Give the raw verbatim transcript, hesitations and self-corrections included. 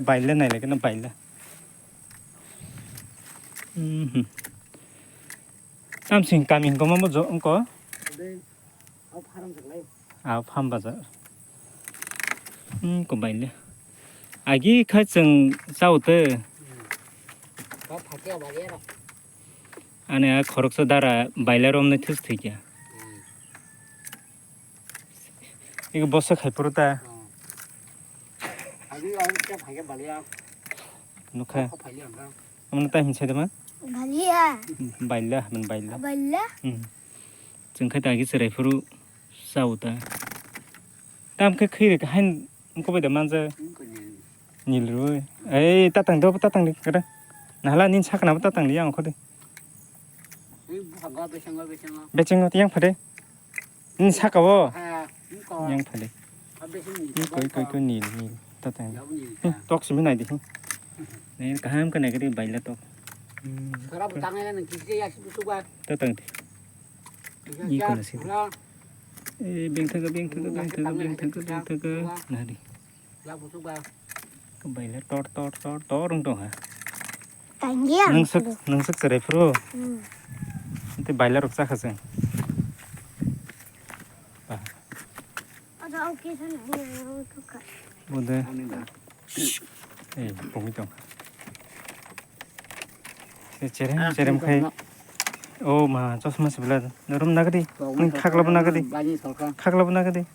Baila nai lagi na baila. Mhm. Tamsing kami hingko mambo jo wngko. Aw farm bazar. Hmm, ko baila. Agi kha chwng chao te. Ani a khoroksa dara baila romnai thus thwi kya. Ego bosa khai puru ta. Nukha. Amno tai hinsa dama? Balia. Baila, man baila. Baila. Hmm. Chwng khai ta agi chwrai phuru chao ta. Tam khe khiri hain ko bai da manja. Nil rui. Ei, tatang do, tatang di, kada. Nahala nin sakna bo tatang di, yang khode. Besengo, yang phade. Nin saka bo. Yang phade. Ni koi, koi, koi, nil, nil. Tatang di. Tok simi nai di. Ni kaham ka nai kadi baila tok. Tatang di. Ni ko nasi. Eh, bengthaga, bengthaga, bengthaga, bengthaga, bengthaga. Nari. Baila tor, tor, tor, tor wng tong ha. Tangya. Nungsuk, nungsuk cherai phuru. Hmm. Ente baila rok chakha chwng. Ba. Ada oke sana. Bude. Eh, pungwi tong. Se cherem, cherem khai. Oh ma, chosma sibla. Rum nagadi. Khakla bo nagadi. Khakla bo nagadi.